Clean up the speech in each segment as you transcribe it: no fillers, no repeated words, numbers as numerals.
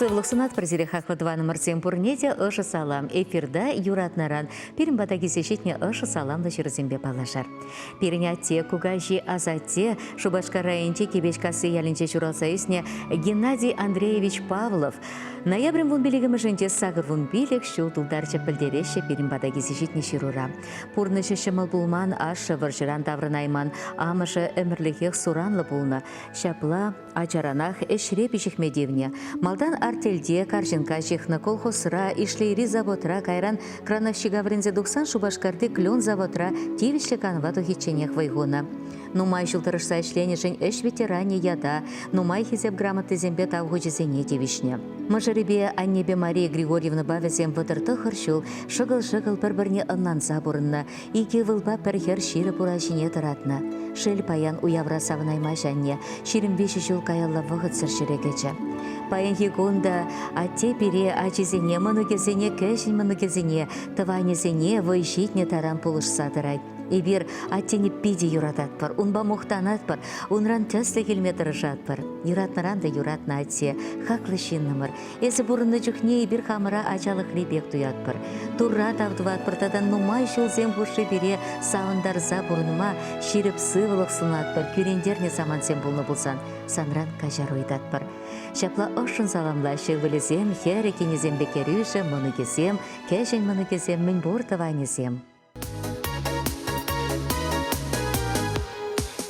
Сывлӑх сунатпӑр сире хаклӑ тӑванӑмӑрсем пурне те ӑшӑ салам. Эфирта юратнӑран пирӗн пата килсе ҫитнӗ ӑшӑ саламлӑ ҫырусемпе паллашар. Пирӗн атте, кукаҫи, асатте Шупашкар районӗнчи Кипечкасси ялӗнче ҫуралса ӳснӗ Геннадий Андреевич Павлов ноябрӗн вунпиллӗкмӗшӗнче 85 ҫул тултарчӗ пӗлтереҫҫӗ пирӗн пата килсе ҫитнӗ ҫырура. Пурнӑҫӗ ҫӑмӑл пулман, ашшӗ вӑрҫӑран таврӑнайман, амӑшӗ ӗмӗрлӗхех суранлӑ пулнӑ. Ҫапла Ачаранах ӗҫре пиҫӗхме тивнӗ. Малтан артельте карҫынкка ҫыхнӑ, колхозра, Ишлейри заводра, кайран крановщика вӗренсе тухсан Шупашкарти клен заводра тивӗҫлӗ канӑва тухичченех вӑй хунӑ. Нумай ҫул тӑрӑшса ӗҫленӗшӗн ӗҫ ветеранӗ ята, нумай хисеп грамотисемпе тав хучӗсене тивӗҫнӗ. Мӑшӑрӗпе аннепе Мария Григорьевнӑпа вӗсем 39 ҫул шӑкӑл-шӑкӑл пӗр-пӗрне ӑнланса пурӑннӑ, Икӗ ывӑлпа пӗр хӗр ҫирӗп ура ҫине тӑратнӑ. Шел, паян уявра савӑнаймасть анне, 23 ҫул каялла вӑхӑтсӑр ҫӗре кӗчӗ. Паянхи кун та атте пире, ачисене, мӑнукӗсене, кӗҫӗн мӑнукӗсене, тӑванӗсене вӑй ҫитнӗ таран пулӑшса тӑрать. Эпир аттене питӗ юрататпӑр, унпа мухтанатпӑр, унран тӗслӗх илме тӑрӑшатпӑр. Юратнӑран та юратнӑ атте, хаклӑ ҫыннӑмӑр. Эсӗ пурӑннӑ чухне эпир хамӑра ачалӑхри пек туятпӑр. Турра тав тӑватпӑр тата нумай ҫулсем хушши пире савӑнтарса пурӑнма ҫирӗп сывлӑх сунатпӑр, кӳрентернӗ самантсем пулнӑ пулсан санран каҫару ыйтатпӑр. Ҫапла ӑшшӑн саламлаҫҫӗ ывӑлӗсем, хӗрӗ, кинӗсемпе кӗрӳшӗ, мӑнукӗсем, кӗҫӗн мӑнукӗсем, мӗнпур тӑванӗсем.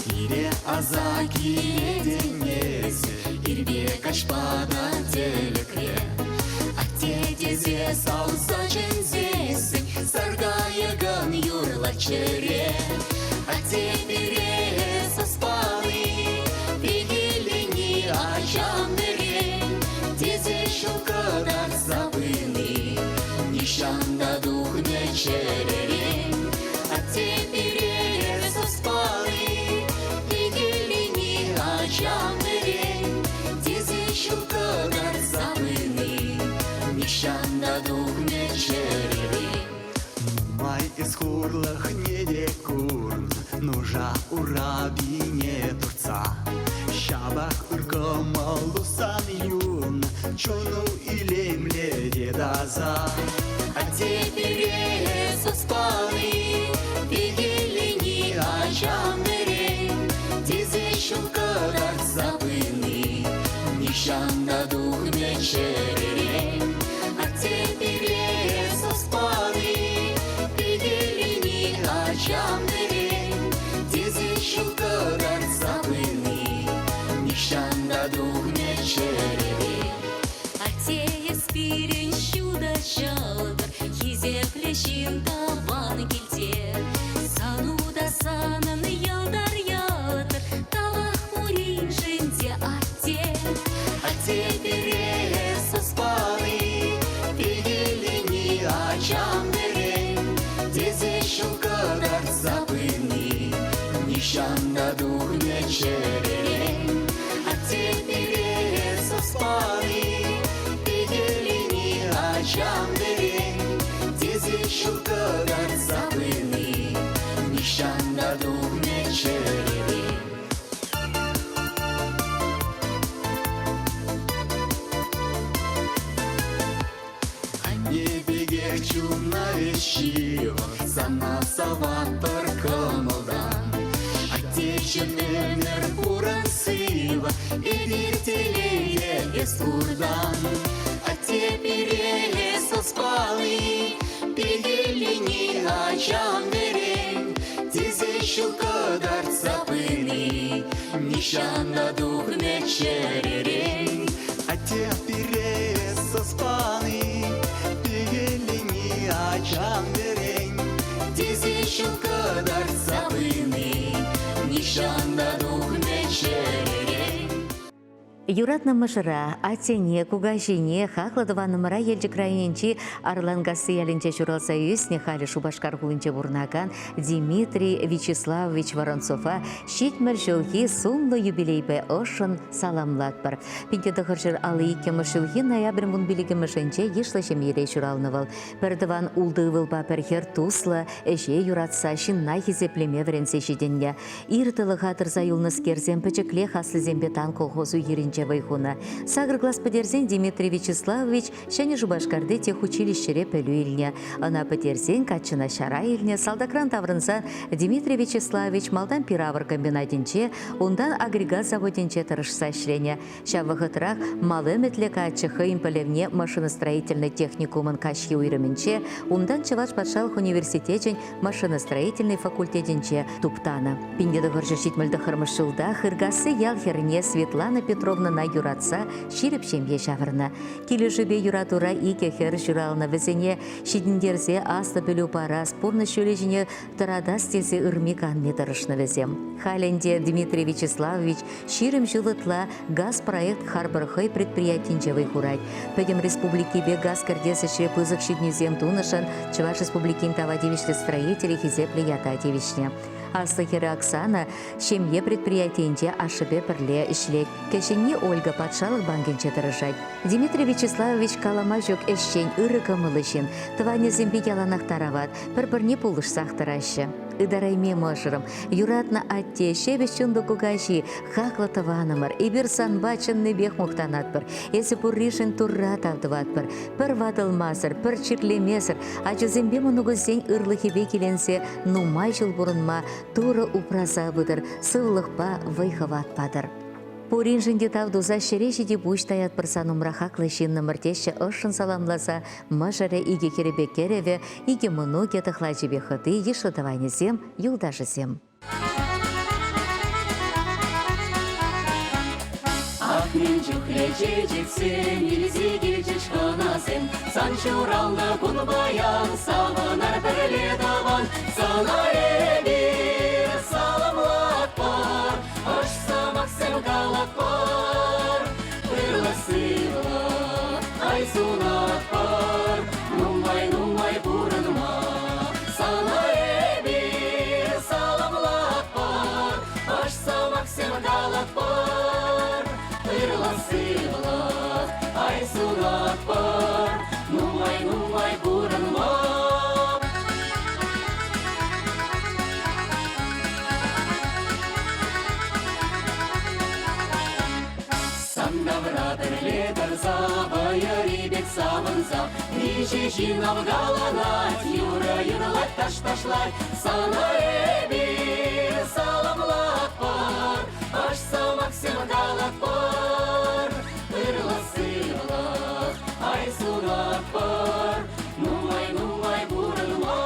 Пире аса килетӗн эсӗ, ирпе каҫпа та тӗлӗкре. Атте тесе савса чӗнсессӗн саркайӑкӑн юрлать чӗре. Атте пире сас пани, пехиллени ачам вӗрен, тесе ҫул кӑтартса пыни нихҫан та тухмӗ чӗререн. Атте пире сас пани, пехиллени ачам вӗрен, тесе ҫул кӑтартса пыни нихҫан та тухмӗ чӗререн. Нумай эс хурлӑхне те курнӑ, нуша урапине туртса. Ҫапах ыр кӑмӑлу сан юлнӑ, чуну илемлӗ те таса. Атте пире сас пани, пехиллени ачам вӗрен, тесе ҫул кӑтартса пыни нихҫан та тухмӗ чӗререн. Атте пире сас пани, пехиллени ачам вӗрен, тесе ҫул кӑтартса пыни нихҫан та тухмӗ чӗререн. Атте эс пирӗн ҫутӑ ҫӑлтӑр, хисеплӗ ҫын тӑван килте. Сану та санӑн йӑлтӑр-йӑлтӑр, тавах пуриншӗн те атте. Атте пире сас пани, пехиллени ачам вӗрен, тесе ҫул кӑтартса пыни нихҫан та тухмӗ чӗререн. Атте пире сас пани, пехиллени ачам вӗрен, тесе ҫул кӑтартса пыни нихҫан та тухмӗ чӗререн. Анне пекех чунна ҫывӑх, сана саватпӑр кӑмӑлтан. Аттеҫӗм ӗмӗр пурӑн сывӑ, эпир телее эс пуртан. Атте пире сас пали, пехиллени ачам вӗрен, тесе ҫул кӑтартса пыни нихҫан та тухмӗ чӗререн. Атте пире сас пани, пехиллени ачам вӗрен, тесе ҫул кӑтартса пыни нихҫан та тухмӗ чӗререн. Юратнӑ мӑшӑра, аттене, кукаҫине, хаклӑ тӑванӑмӑра Елчӗк районӗнчи Арланкасси ялӗнче ҫуралса ӳснӗ, халӗ Шупашкар хулинче пурӑнакан Дмитрий Вячеславович Воронцова 70 ҫулхи сумлӑ юбилейпе ӑшшӑн саламлатпӑр. 1952 ҫулхи ноябрӗн вунпиллӗкмӗшӗнче йышлӑ ҫемьере ҫуралнӑ вӑл. Пӗр тӑван ултӑ ывӑлпа пӗр хӗр туслӑ, ӗҫе юратса ҫынна хисеплеме вӗренсе ҫитӗннӗ. Ир тӑлӑха тӑрса юлнӑскерсем пӗчӗклех аслисемпе тан колхоз уй-хирӗнче. заводӗнче вӑй хунӑ. Сакӑр класс пӗтерсен Дмитрий Вячеславович Ҫӗнӗ Шупашкарти техучилищӗре пӗлӳ илнӗ. Ӑна пӗтерсен каччӑна ҫара илнӗ, салтакран таврӑнсан Дмитрий Вячеславович малтан пир-авӑр комбинатӗнче, унтан агрегат заводӗнче тӑрӑшса ӗҫленӗ. Ҫав вӑхӑтрах мал ӗмӗтлӗ каччӑ хӑйӗн пӗлӗвне машиностроительнӑй техникумӑн каҫхи уйрӑмӗнче, унтан Чӑваш патшалӑх университечӗн машиностроительнӑй факультетӗнче туптанӑ. 1979 ҫулта Хыркасси ял хӗрне Светлана Петровнӑна юратса ҫирӗп ҫемье ҫавӑрнӑ. Килӗшӳпе юратура икӗ хӗр ҫуралнӑ. Вӗсене ҫитӗнтерсе аслӑ пӗлӳ парас, пурнӑҫ ҫулӗ ҫине тӑратас тесе ырми-канми тӑрӑшнӑ вӗсем. Халь ӗнтӗ Дмитрий Вячеславович 20 ҫул ытла Газпроект харпӑр хӑй предприятинче вӑй хурать. Пӗтӗм республикипе газ кӗртес ӗҫре пысӑк ҫитӗнӳсем тунӑшӑн Чӑваш Республикин тава тивӗҫлӗ строителӗ хисеплӗ ята тивӗҫнӗ. Аслӑ хӗрӗ Оксана ҫемье предприятийӗнче ашшӗпе пӗрле ӗҫлет. Кӗҫӗнни Ольга патшалӑх банкӗнче тӑрӑшать. Дмитрий Вячеславович калама ҫук ӗҫчен, ырӑ кӑмӑллӑ ҫын. Тӑванӗсемпе яланах тарават, пӗр-пӗрне пулӑшсах тӑраҫҫӗ. Ытарайми мӑшӑрӑм, юратнӑ атте, ҫепӗҫ чунлӑ кукаҫи, хаклӑ тӑванӑмӑр, эпир санпа чӑннипех мухтанатпӑр. Эсӗ пурришӗн Турра тав тӑватпӑр. Пӗр ватӑлмасӑр, пӗр чирлемесӗр, ачасемпе мӑнукусен ырлӑхӗпе киленсе нумай ҫул пурӑнма Турӑ упраса пытӑр, сывлӑхпа вӑй-хӑват патӑр. Пуриншӗн те тав туса ҫӗре ҫити пуҫ таятпӑр сан умра хаклӑ ҫыннӑмӑр теҫҫӗ ӑшшӑн саламласа мӑшӑрӗ, икӗ хӗрӗпе кӗрӗвӗ, икӗ мӑнукӗ, тӑхлачипе хӑти, йышлӑ тӑванӗсем, юлташӗсем. Ах, мӗн чухлӗ чечексем илсе килчӗҫ хӑнасем, Сан ҫуралнӑ кун паян савӑнар пӗрле тӑван. Сана эпир саламлатпӑр, ӑш сӑмахсем калатпӑр. Ырлӑх-сывлӑх ай сунатпӑр, нумай-нумай пурӑнма. Сана эпир саламлатпӑр, ӑш сӑмахсем калатпӑр. Ырлӑх-сывлӑх ай сунатпӑр, нумай-нумай пурӑнма. Сан тавра пӗрле тӑрса, вӑйӑри пек савӑнса, миҫе ҫын авкаланать, юрӑ юрлать, таш ташлать. Сана эпир саламлатпӑр, ӑш сӑмахсем калатпӑр. Ырлӑх-сывлӑх ай сунатпӑр, нумай-нумай пурӑнма.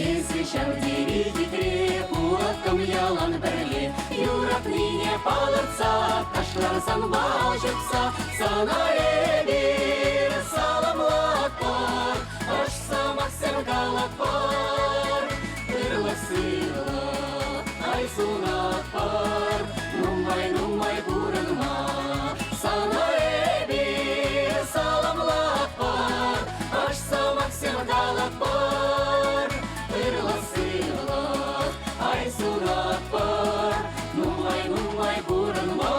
Эсӗ ҫав тери хитре, пулаттӑм ялан пӗрле. Юратнине палӑртса, ташлар санпа ҫыхса. Сана эпир саламлатпӑр, ӑш сӑмахсем калатпӑр. Ырлӑх-сывлӑх ай сунатпӑр, нумай-нумай пурӑнма. Сана эпир саламлатпӑр, ӑш сӑмахсем калатпӑр. Ырлӑх-сывлӑх ай сунатпӑр, нумай-нумай пурӑнма.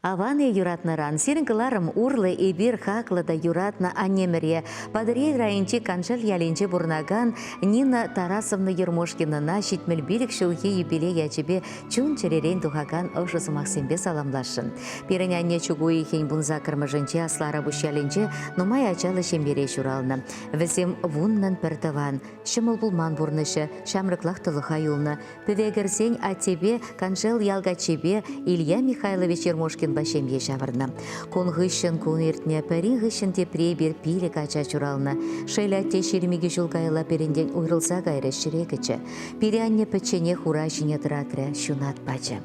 Аван-и юратнӑран сирӗн кӑларӑм урлӑ эпир хаклӑ та юратнӑ аннемӗре Патӑрьел районӗнчи Каншел ялӗнче пурӑнакан Нина Тарасовна Ермошкинӑна 75 ҫулхи юбилей ячӗпе чун-чӗререн тухакан ӑшӑ сӑмахсемпе саламласшӑн. Пирӗн анне чӳк уйӑхӗн вунсаккӑрмӗшӗнче Аслӑ Арапуҫ ялӗнче нумай ачаллӑ ҫемьере ҫуралнӑ. Вӗсем вуннӑн пӗр тӑван. Ҫӑмӑл пулман пурнӑҫӗ, ҫамрӑклах тӑлӑха юлнӑ. Пӗве кӗрсен аттепе Каншел ял каччипе Илья Михайлович Ермошкинпа ҫемье ҫавӑрнӑ. Кун хыҫҫӑн кун иртнӗ, пӗрин хыҫҫӑн тепри эпир пилӗк ача ҫуралнӑ. Шел, атте 22 ҫул каялла пирӗнтен уйрӑлса кайрӗ, ҫӗре кӗчӗ. Пире анне пӗчченех ура ҫине тӑратрӗ, ҫунат пачӗ.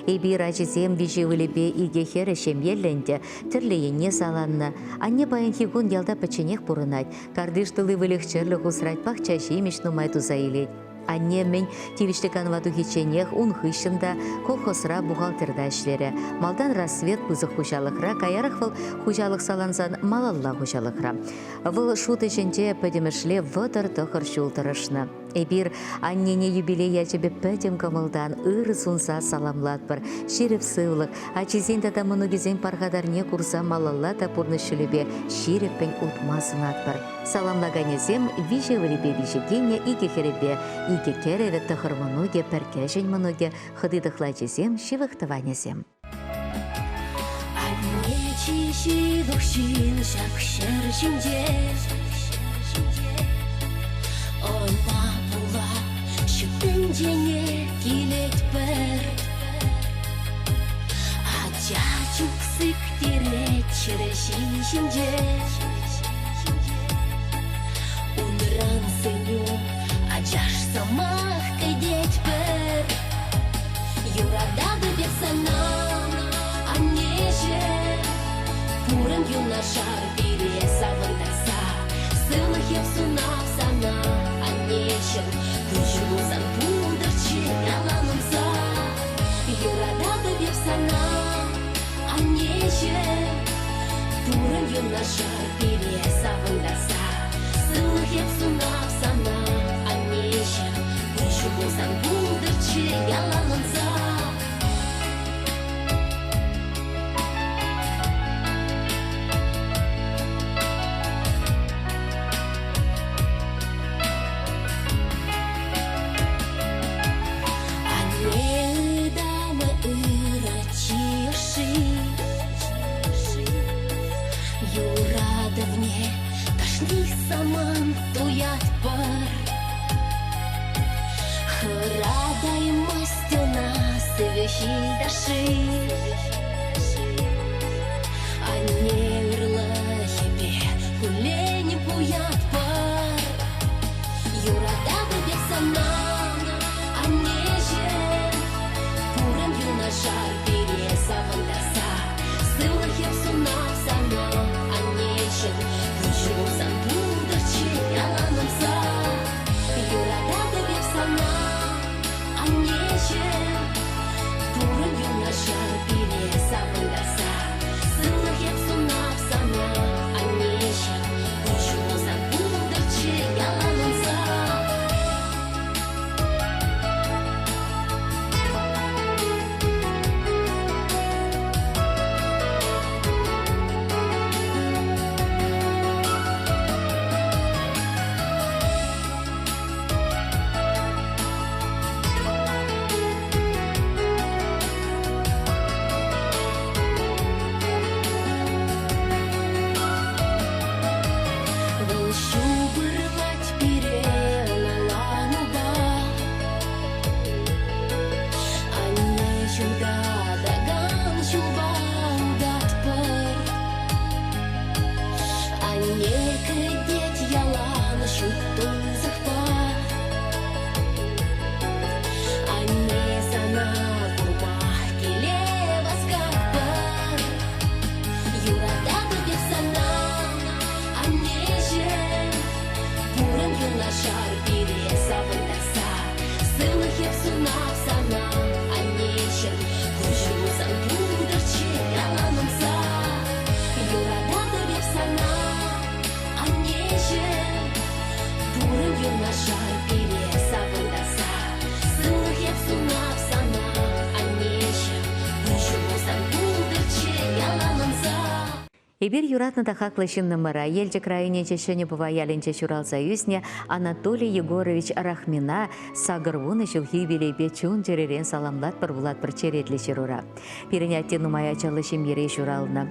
Эпир ачисем виҫӗ ывӑлӗпе икӗ хӗрӗ ҫемьеллӗ ӗнтӗ, тӗрлӗ енне саланнӑ. Анне паянхи кун ялта пӗчченех пурӑнать. Картиш тулли выльӑх-чӗрлӗх усрать, пахча ҫимӗҫ нумай туса илет. Анне мӗн тивӗҫлӗ канӑва тухичченех ун хыҫҫӑн та колхозра бухгалтерта ӗҫлерӗ. Малтан «Рассвет» пысӑк хуҫалӑхра, каярах вӑл хуҫалӑх салансан малалла хуҫалӑхра. Вӑл шут ӗҫӗнче пӗтӗмӗшле 39 ҫул тӑрӑшнӑ. Эпир аннене юбилей ячӗпе пӗтӗм кӑмӑлтан ырӑ сунса саламлатпӑр. Ҫирӗп сывлӑх, ачисен тата мӑнукӗсен пархатарне курса малалла та пурнӑҫ ҫулӗпе ҫирӗппӗн утма сунатпӑр. Саламлаканӗсем виҫӗ ывӑлӗпе виҫӗ кинӗ, икӗ хӗрӗпе икӗ кӗрӗвӗ, тӑхӑр мӑнукӗ, пӗр кӗҫӗн мӑнукӗ, хӑти-тӑхлачисем, ҫывӑх тӑванӗсем. Анне чи ҫывӑх ҫын ҫак ҫӗр ҫинче. Ӑна пула ҫут тӗнчене килетпӗр. Ача чух сиктерет ҫӗр ҫинче. Унран сӗнӳ ачаш сӑмах кӗтетпӗр. Юрататӑп эп сана, аннеҫӗм. Пурӑн юнашар пире савӑнтарса. Сывлӑх эп сунап сана, аннеҫӗм. Куҫ сан пултӑрччӗ ялан ӑнса. Юрататӑп эп сана, аннеҫӗм. Пурӑн юнашар пире савӑнтарса. Сывлӑх эп сунап сана, аннеҫӗм. Куҫ пулсан пултӑрччӗ ялан ӑнса. Анне ытамӗ ырӑ чыши, Юратӑвне кашни самант туятпӑр. Хӑратаймасть ӑна сивӗ ҫил ташши. Анне ырлӑхӗпе хуллен пуятпӑр. Юрататӑп эп сана, аннеҫӗм. Пурӑн юнашар пире савӑнтарса. Сывлӑх эп сунап сана, аннеҫӗм. Куҫ сан пултӑрччӗ ялан ӑнса. Юрататӑп эп сана, аннеҫӗм. Пурӑн юнашар пире савӑнтарса. Сывлӑх эп сунап сана, аннеҫӗм. Куҫ сан пултӑрччӗ ялан ӑнса. Вӑл ҫупӑрлать пире ӑнланупа. Анне ҫутатакан ҫулпа утатпӑр. Анне кӗтет ялан ҫут тунсӑхпа. Анне сана курма киле васкатпӑр. Юрататӑп эп сана, аннеҫӗм. Пурӑн юнашар пире савӑнтарса. Сывлӑх эп сунап сана, аннеҫӗм. Куҫу сан пултӑрччӗ ялан ӑнса. Юрататӑп эп сана, аннеҫӗм. Пурӑн юнашар пире савӑнтарса. Сывлӑх эп сунап сана, аннеҫӗм. Куҫу сан пултӑрччӗ ялан ӑнса. Эпир юратнӑ та хаклӑ ҫыннӑмӑра Елчӗк районӗнчи Ҫӗнӗ Пӑва ялӗнче ҫуралса ӳснӗ Анатолий Егорович Рахмина 80 ҫулхи юбилейпе чун-чӗререн саламлатпӑр вулатпӑр черетлӗ ҫырура. Пирӗн атте нумай ачаллӑ ҫемьере ҫуралнӑ.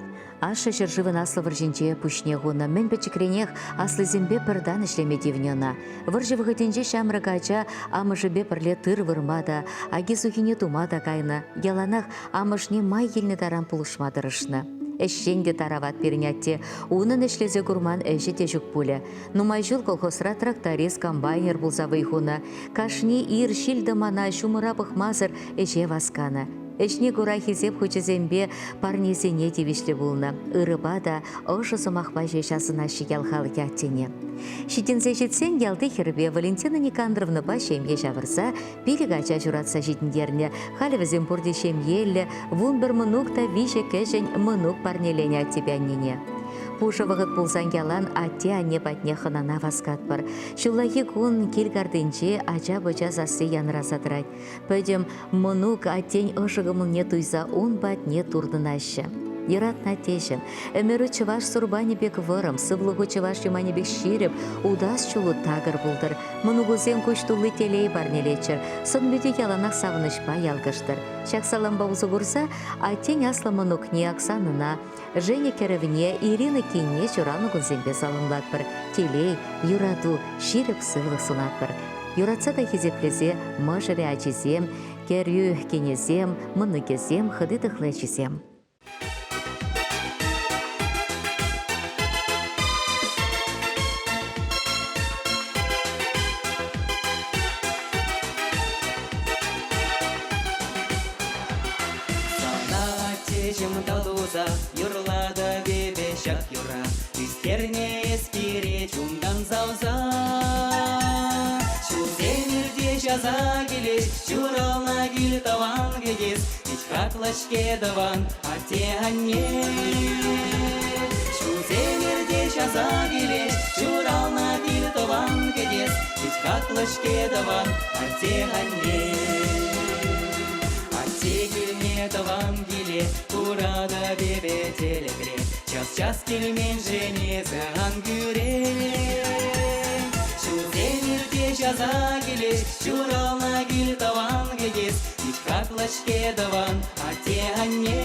Ашшӗ ҫӗршывӑн Аслӑ вӑрҫинче пуҫне хунӑ. Мӗн пӗчӗкренех аслисемпе пӗр тан ӗҫлеме тивнӗ ӑна. Вӑрҫӑ вӑхӑтӗнче ҫамрӑк ача амӑшӗпе пӗрле тыр вырма та, аки-сухине тума та кайнӑ. Яланах амӑшне май килнӗ таран пулӑшма тӑрӑшнӑ. Ӗҫчен те тарават пирӗн атте, унӑн ӗҫлесе курман ӗҫӗ те ҫук пулӗ. Нумай ҫул колхозра тракторист, комбайнер пулса вӑй хунӑ. Кашни ир ҫил-тӑмана ҫумӑра пӑхмасӑр ӗҫе васканӑ. Ӗҫне кура хисеп хучӗсемпе парнесене тивӗҫлӗ пулнӑ. Ырӑпа та ӑшӑ сӑмахпа ҫеҫ асӑнаҫҫӗ ял халӑхӗ аттене. Ҫитӗнсе ҫитсен ялти хӗрпе Валентина Никандровнӑпа ҫемье ҫавӑрса пилӗк ача ҫуратса ҫитӗнтернӗ. Халӗ вӗсем пурте ҫемьеллӗ, 11 мӑнук та виҫӗ кӗҫӗн мӑнук парнеленӗ аттепе аннене. Пушӑ вӑхӑт пулсан ялан атте-анне патне хӑнана васкатпӑр. Ҫуллахи кун кил картинче ача-пӑча сасси янраса тӑрать. Пӗтӗм мӑнук аттен ӑшӑ кӑмӑлне туйса ун патне туртӑнаҫҫӗ. Юратнӑ аттеҫӗм, ӗмӗрӳ чӑваш сурпанӗ пек вӑрӑм, сывлӑху чӑваш юманӗ пек ҫирӗп, утас ҫулу такӑр пултӑр. Мӑнукусем куҫ тулли телей парнелеччӗр, сӑн-пичӗ яланах савӑнӑҫпа ялкӑштӑр. Ҫак салампа усӑ курса аттен аслӑ мӑнукне Оксанӑна, Женя кӗрӗвне, Ирина кинне ҫуралнӑ кунсемпе саламлатпӑр, телей, юрату, ҫирӗп сывлӑх сунатпӑр. Юратса та хисеплесе мӑшӑрӗ ачисем, кӗрӳ кинӗсем, мӑнукӗсем, хӑти-тӑхлӑ ачисем. Сана аттеҫӗм тав туса юрлатӑп эпӗ ҫак юрра. Ӳстернӗ эс пире чунтан савса. Ҫулсем иртеҫ аса килеҫ, ҫуралнӑ кил тӑван кӗтес. Пит хаклӑ-ҫке тӑван атте-анне. Ҫулсем иртеҫ аса килеҫ, ҫуралнӑ кил тӑван кӗтес. Пит хаклӑ-ҫке тӑван атте-анне. Атте килне тӑван киле куратӑп эпӗ тӗлӗкре. Час-час килменшӗн эсӗ ан кӳрен. Ҫулсем иртеҫ аса килеҫ, ҫуралнӑ кил тӑван кӗтес. Пит хаклӑ-ҫке тӑван атте-анне.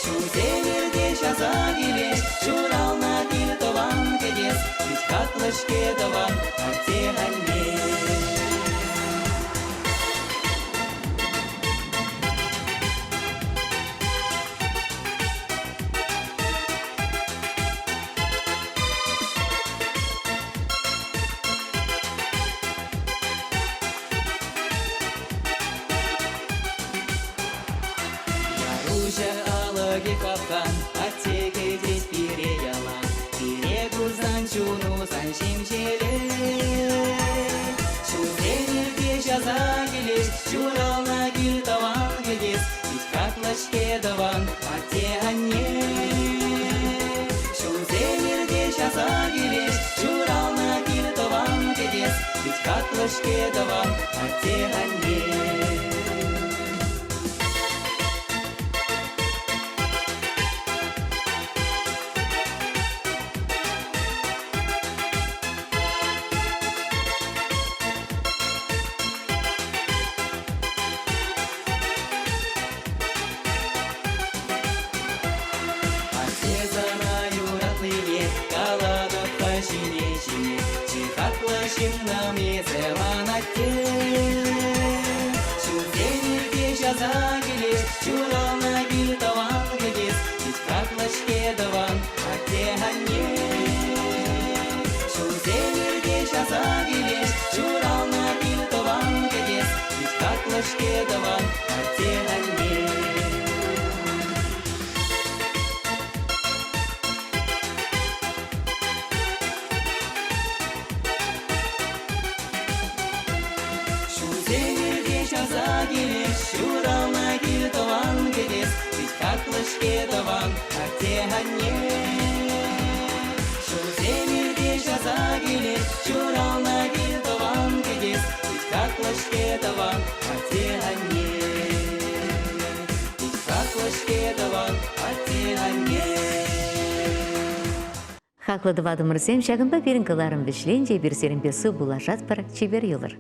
Ҫулсем иртеҫ аса килеҫ, ҫуралнӑ кил тӑван кӗтес. Пит хаклӑ-ҫке тӑван атте-анне. Яруҫа алӑкӗ хапхан, атте кӗтет пире ялан. Пире курсан чуну сан ҫемҫелет. Ҫулсем иртеҫ аса килет, ҫуралнӑ кил тӑван кӗтес. Пит хаклӑ-ҫке тӑван атте-анне. Ҫулсем иртеҫ аса килет, ҫуралнӑ кил тӑван кӗтес. Пит хаклӑ-ҫке тӑван атте-анне. Атте сана юратнине калатӑп-ха ҫине-ҫине. Чи хаклӑ ҫыннӑм эсӗ ман атте. Ҫулсем иртеҫ аса килет, ҫуралнӑ кил тӑван кӗтес. Пит хаклӑ-ҫке тӑван атте-анне. Ҫулсем иртеҫ аса килет, ҫуралнӑ кил тӑван кӗтес. Пит хаклӑ-ҫке тӑван атте-анне. Ҫулсем иртеҫ аса килет, ҫуралнӑ кил тӑван кӗтес. Пит хаклӑ-ҫке тӑван атте-анне. Ҫулсем иртеҫ аса килет, ҫуралнӑ кил тӑван кӗтес. Пит хаклӑ-ҫке тӑван атте-анне. Пит хаклӑ-ҫке тӑван атте-анне. Хаклӑ тӑватӑмӑрсем, ҫакӑнпа пирӗн кӑларӑм вӗҫленчӗ. Эпир сирӗнпе сыв пулашатпӑр. Чипер юлӑр.